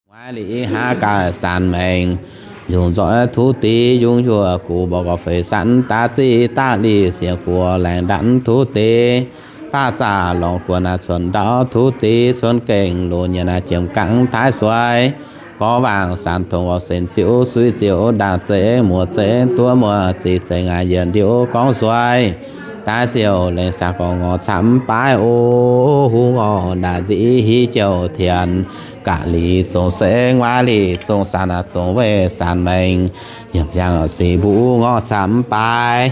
Maiv liuz ih hnangv gaaih Sanx Maengx, yungz nzoih Tuv Deix, yungz yuoqc guv mborqv gauh feix sanv daav ziqv daav liqc, siec guoqv laengz ndanv Tuv Deix, baav zaqc lorngx guoqv naaiv cuotv ndau Tuv Deix, cuotv gengh loz nyiec naaiv jiem gangv taaix suaix, gorngv waangc sanx tongx gauh senx ziouc suiv ziouc ndaangc zeiv muoz zeiv duov muoz ziqc zeiv ngaih yietc ndiuv gorngv suaix, daaih siouc lengh saah gorngv ngorc camv baaix o, huv ngorc ndaangc nziv hiv jouh tienx, ga'li zong seix nguaaiv liqc zong sanx aqv zong weih Sanx Maengx, yiem yangh sic mbuv ngorc camv baaix,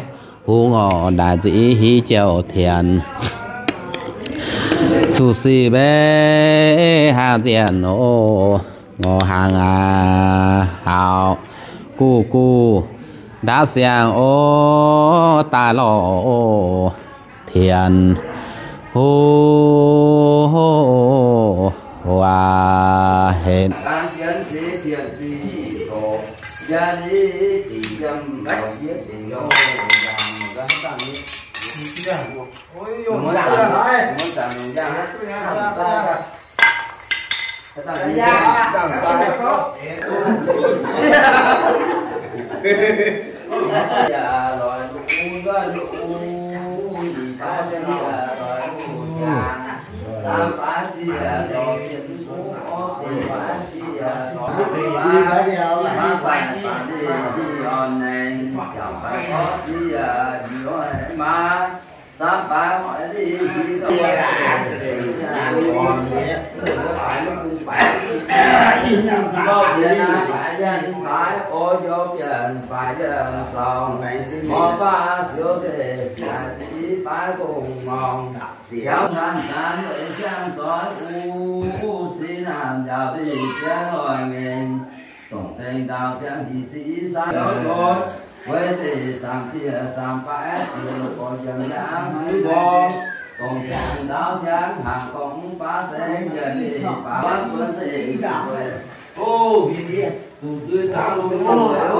huv ngorc ndaangc nziv hiv jouh tienx. Zuqc sic mbenc hnaangx nzienh oc, ngorc hnaangx aqv, haux guv guv ndaauv siang oc, daaih lorh oc, tienx huv aac henv. Dongh deix ndaauv siang hingh sic i saang zoux nqoi, weic deix saangc dieh zaangc baaix ziouc gorx njiec yangh mbuo. Dongh deix ndaauv siang hnaangx gorngv baav zengx yietc deix baav baav bun deix. O, zuqc duqv dangh duqv dongh deix o.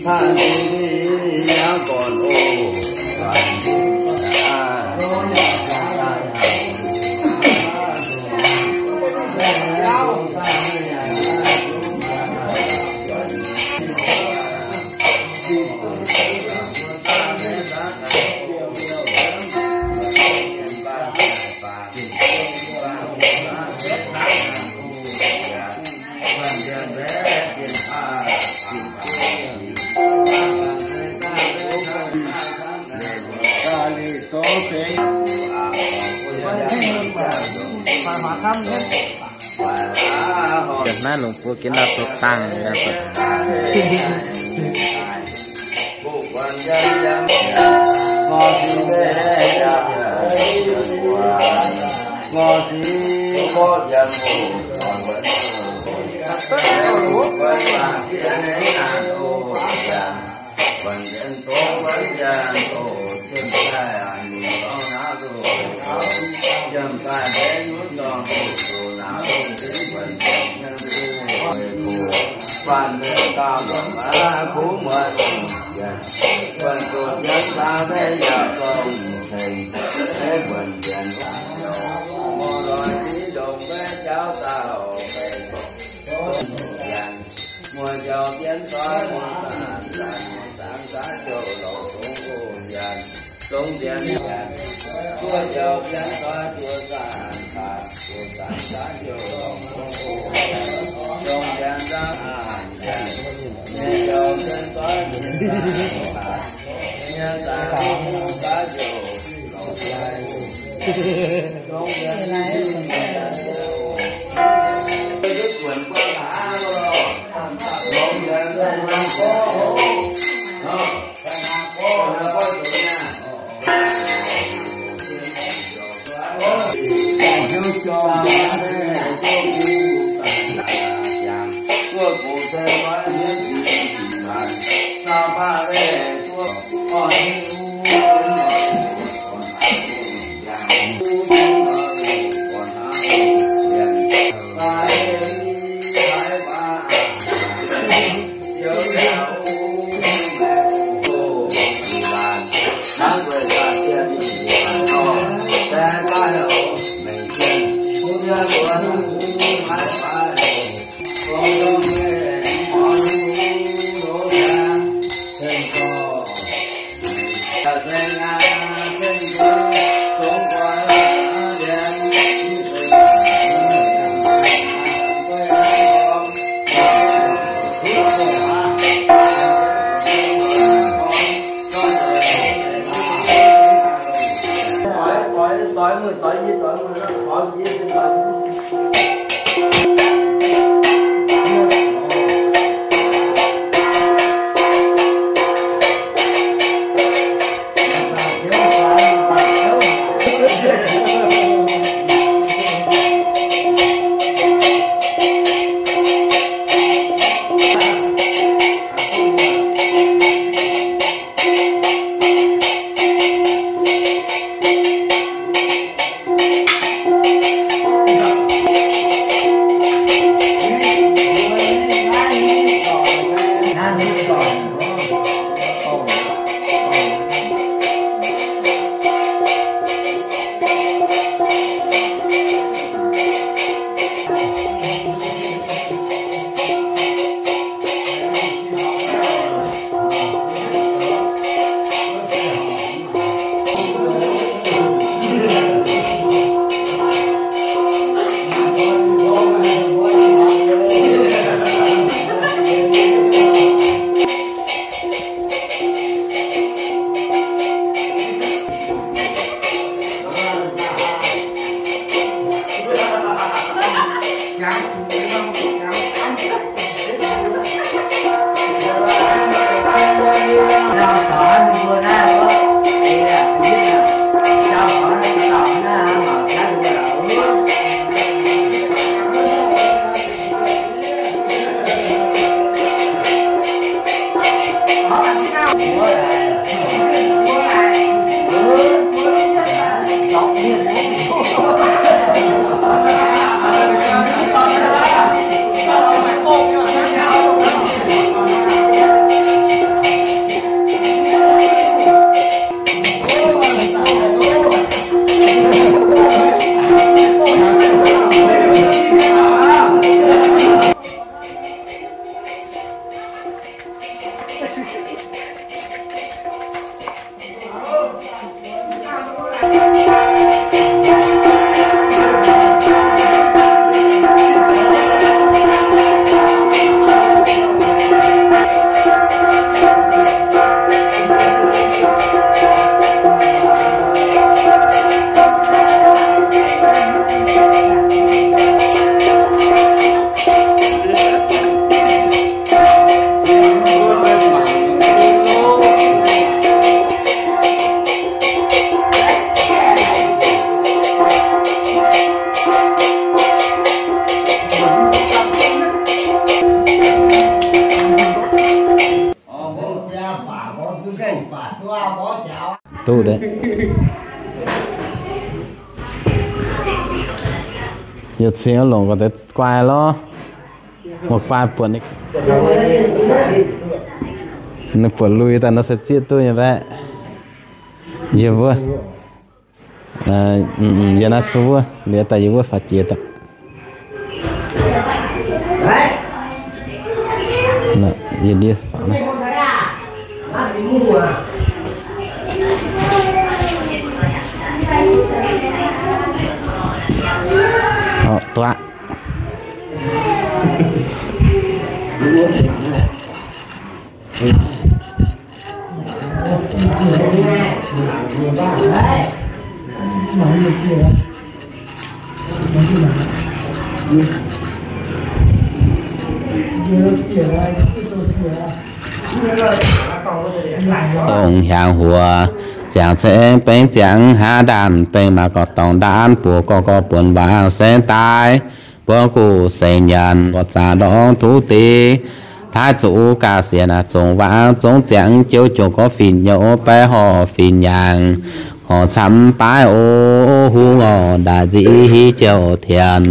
Da'hnangv ninh mbuo gengh nor zoux dangh. Duqv deix. Yietc cingx longc ga'deix guai lorqc. Mv guai buatc ninh, ninh buatc lui daaih nor se zieqv duqv nyei mbaeqv. Yie mbuo, yie naaiv cuotv wuov, liuz daaih yie wuov faaux jiex daaih. Yie ndiev faaux naaiv. Duqv aqv. Dongh hiaangx huoc ziangx ceng bengv ziangx haav ndaanh, bengv maac gorqv dorngx ndaanv, buoz gorqv gorqv buonc waangc se daaih, buonc guv se nyanc gorqv zaqc ndorngx tuv deix. Taaix zuqc gaax sienx zongc waangc zongc ziangx, jouv jongc gorqv fin-nyouv baeqv horc fin-nyaangx, horc camv baaix o, huv ngorc ndaaih nziv hiv jouv tienx.